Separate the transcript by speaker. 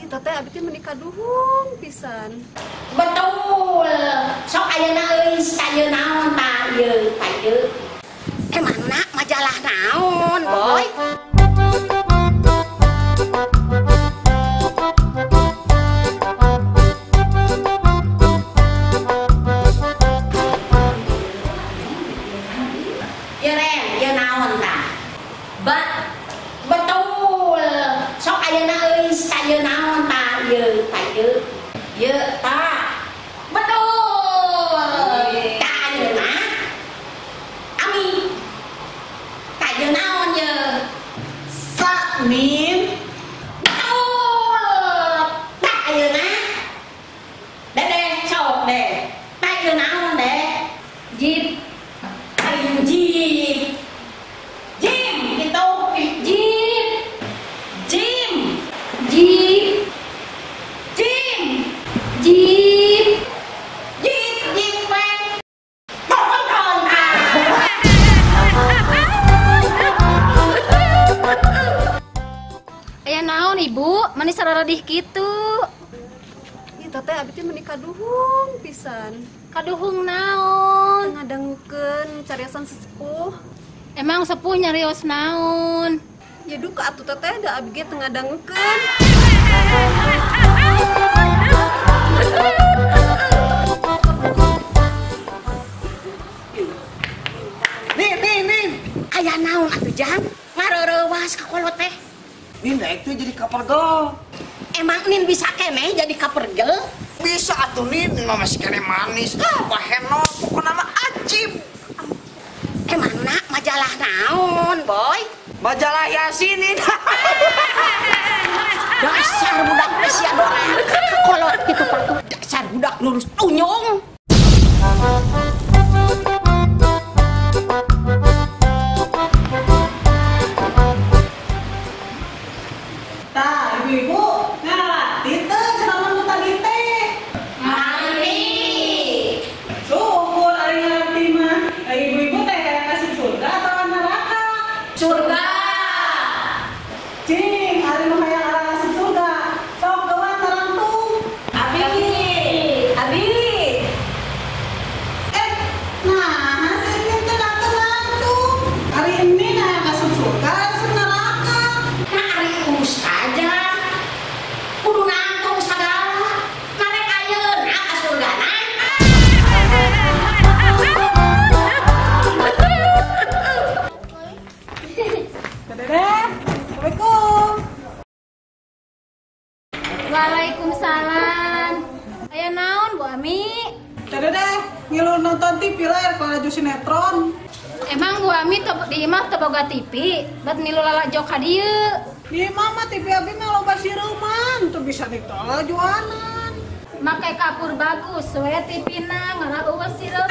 Speaker 1: Eta teh abi teh meuni kaduhung pisan.
Speaker 2: Betul. Sok ayeuna euy sayeuna naon tah ieu tah ieu. Emangna majalah naon, Boy? Ieu Ren, ieu naon tah? Betul. Sok ayeuna euy sayeuna naon tah ieu tah ieu. Ieu tah. Betul. Tah ayeuna. Ami. Tah ieu naon ieu?
Speaker 3: Sa Nin.
Speaker 2: Betul. Tah ayeuna. Dede sok deh. Tah ieu naon deh?
Speaker 4: Jeep.
Speaker 2: Ayo jeep. Jim gitu.
Speaker 4: Jeep.
Speaker 2: Jim.
Speaker 4: Jeep.
Speaker 2: Jim.
Speaker 4: Jeep.
Speaker 2: Jeep jeep we. Tonton ah.
Speaker 4: Aya naon ibu? Mani sararadih kitu.
Speaker 1: Eta teh abi teh meuni kaduhung pisan.
Speaker 4: Kaduhung naon?
Speaker 1: Ngadangukeun cariosan sesepuh.
Speaker 4: Emang sepuh nyarios naon?
Speaker 1: Ya duka atuh teteh da abi ge teu ngadangukeun.
Speaker 3: Nin, Nin, Nin.
Speaker 2: Aya naon atuh Jang? Ngareurewas ka kolot teh.
Speaker 3: Nin daek teh jadi kapergel.
Speaker 2: Emang Nin bisa keneh jadi kapergel?
Speaker 3: Bisa atuh Nin, mah masih keneh manis. Ah, baheno pokona mah ajib.
Speaker 2: Emangna majalah naon, Boy?
Speaker 3: Majalah Yasin Nin.
Speaker 2: Dasar budak sia doraka ka kolot kitu patuh. Dasar budak lurus tunyung.
Speaker 5: Tah, ibu-ibu ngarati teu ceramah nu tadi teh.
Speaker 2: Ngarti.
Speaker 5: Syukur ari ngarti mah. Ibu-ibu teh hayang asup surga atawa neraka?
Speaker 2: Surga.
Speaker 5: Cing, ari nu hayang arang asup surga. Sok geuan tarangtung.
Speaker 2: Abi. Abi.
Speaker 5: Nah, si ini teh nangtung. Ari ini hayang asup surga, asup neraka.
Speaker 2: Nah, ari ustazah kudu nangtung sagala. Narek ayeuna ka surgana.
Speaker 5: Dedeh, Assalamualaikum.
Speaker 4: Waalaikumsalam. Aya naon Bu Ami?
Speaker 5: Dedeh, ngilu nonton TV lah laju sinetron.
Speaker 4: Emang Bu Ami di imah teu boga TV, bet ngilu lalajo ka dieu.
Speaker 5: Di imah mah TV abi mah loba siruman, teu bisa ditolajuanan.
Speaker 4: Make kapur bagus we TV-na ngarah eueuh sireum.